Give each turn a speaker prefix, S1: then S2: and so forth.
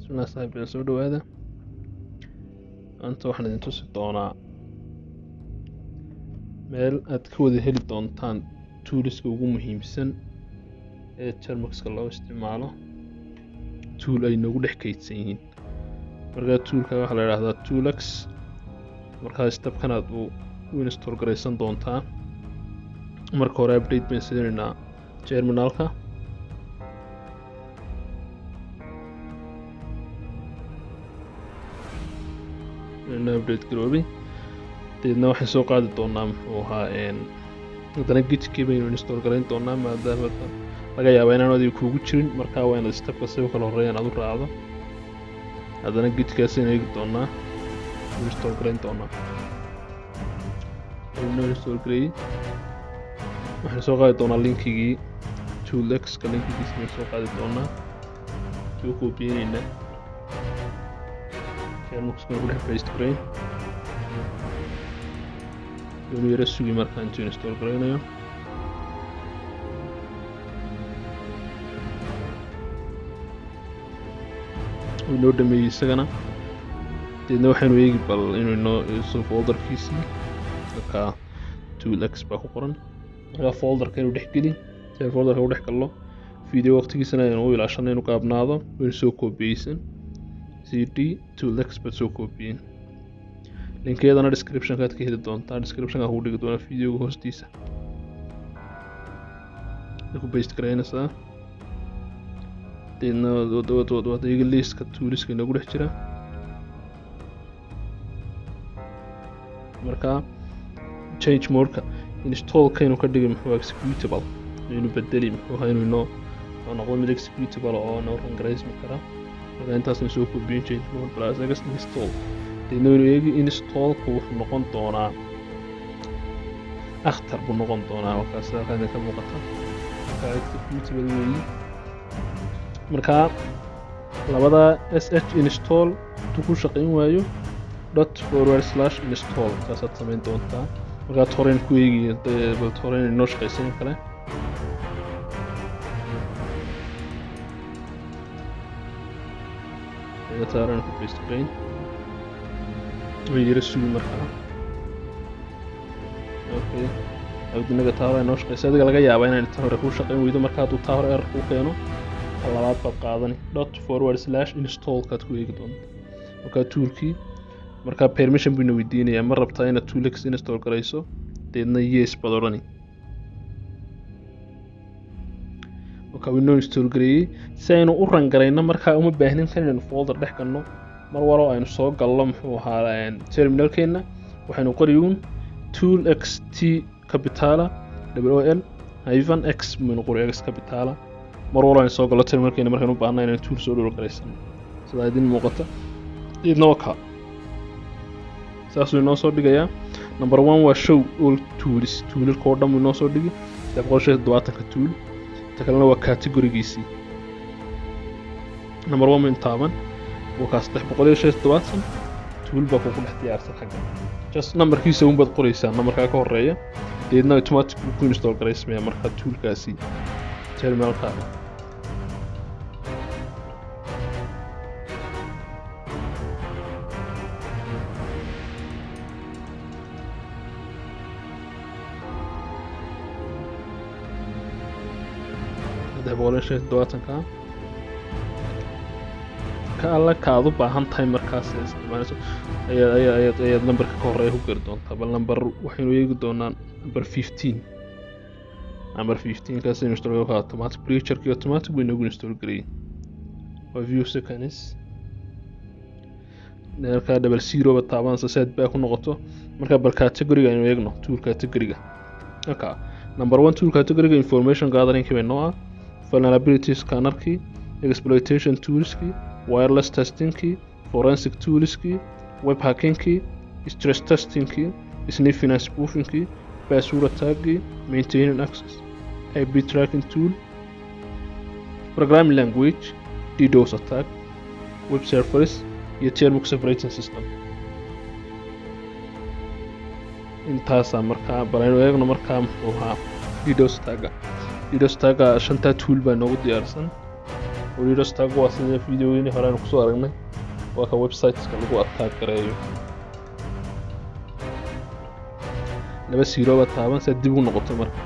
S1: Bismillah saaxiibyaal, soo dhawaada. Maanta waxaan idin tusi doonaa meel aad ka wada heli doontaan toolska ugu muhiimsan ee Termux-ka loo isticmaalo, tool ay noogu dhex kaydsan yihiin. Markaa toolka waxaa la yidhaahdaa Toolx. Markaa stepkan aad u install garaysan doontaa. Marka hore update baan siinaynaa terminalka. Inoo update garoobay. Deedna waxaan soo qaadi doonaa, muxuu ahaa, haddana Git-kii baynu install garayn doonaa, maadaama laga yaabo inaan adiga kuugu jirin. Markaa waa inaad stepka si u kala horreeyaan aad u raacdo. Haddana Git-kaas aynu eegi doonaa, install garayn doonaa. Inoo install gareeyey. Waxaan soo qaadi doonaa linkigii Toolx-ka, linkigiisa baynu soo qaadi doonaa, soo koobiyeynayna, Termux-kana ku dhex paste garayn. Inuu yara sugi markaa intuu install garaynayo. Uu inoo dhameeyey isagana. Deedna waxaynu eegi bal inuu inoo soo folderkiisii. Markaa Toolx baa ku qoran. Markaa folderka inuu dhex geli, si aynu folderka u dhex gallo, video waqtigiisana aynu u ilaashano inuu gaabnaado, waynu soo koobiyeysan cd Toolx baad soo koobiyeen. Linkiyadana description-kaad ka heli doontaa, description-ka kugu dhigi doonaa videoga hoostiisa. Ku paste garaynaysaa. Deedna waad eegi liiska tooliska inoogu dhex jira. Markaa change mode-ka install-ka inuu ka dhigi, muxuu, executable inuu bedeli, muxuu ahaa, inuu inoo noqdo mid executable oo inoo run garaysmi kara. Marka intaasna soo koobiyin, change mode plus x install. Deedna waynu eegi installku wuxuu noqon doonaa, akhtar buu noqon doonaa. Markaas halkaan idinka muuqata. Marka executable weeyi. Markaa labada sh install hadduu ku shaqayn waayo, dot forward slash install saasaad samayn doontaa. Markaa torrent ku eegi bal torrent inoo shaqaysan kale. Torrent ku paste garayn, way yara sugi markaa. Okay, abdinaga taa hore inoo shaqaysa. Adiga laga yaabaa inaan tan hore kuu shaqayn weydo. Marka hadduu taa hore error kuu keeno, ta labaad baad qaadani, dot forward slash install-kaad ku eegi doonta. Markaa toolkii markaa permission buu ina weydiinayaa: ma rabtaa inaad Toolx install garayso? Deedna yes baad odhani. Marka uu inoo install gareeyey. Si aynu u run garayno, markaa uma baahnin kan inaynu folder dhex galno. Mar walo aynu soo gallo, muxuu ahaa, terminalkeena, waxaynu qoriyuun tool x t capitala w o l hyphen x baynu qori, x capitala, mar walo aynu soo gallo terminalkeena markaynu u baahna inaynu tool soo download garaysano, sidaa idin muuqata. Deedna waa kaa, saasuu inoo soo dhigayaa. Number one waa show all tools, toolalka oo dhan buu inoo soo dhigi, 375-ka tool. Ta kalena waa categorigiisii. Number one baynu taaban, waa kaa, 375 tool baa kugu dhex diyaarsan xagga. Just numberkiisa un baad qoraysaa, numberkaa ka horeeya. Deedna automatic buu ku install garaysmaya markaa toolkaasi terminalkaaga. 375-ka ka alla ka aad u baahan tahay markaas isticmaalayso ayaad numberka ka horeeya ku geli doontaa. Bal number waxaynu eegi doonaa number 15. Number 15 kaas aynu install ka automatic breacherkii automatic buu inoogu install gareeyey. Waa few seconds. Markaa 00 ba taabanaysa si aad baa ku noqoto. Marka bal categoryga aynu eegno, tool categoryga. Marka number one tool categoryga information gatheringkii bay noo ah, vulnerability scannerkii, exploitation toolskii, wireless testingkii, forensic toolskii, web hackingkii, stress testingkii, sniffing and spoofingkii, password attackii, maintaining access, IP tracking tool, programming language, DDoS attack, web servers iyo Termux operating system. Intaasaa. Markaa bal aynu eegno markaa, muxuu ahaa, DDoS attacka. DDoS attacka shantaa tool baa noogu diyaarsan. Oo DDoS attack waa sida videogeeni hore aynu kusoo aragnay, waa ka websiteska lagu attack gareeyo. 00 baa taaban si aad dib ugu noqoto. Marka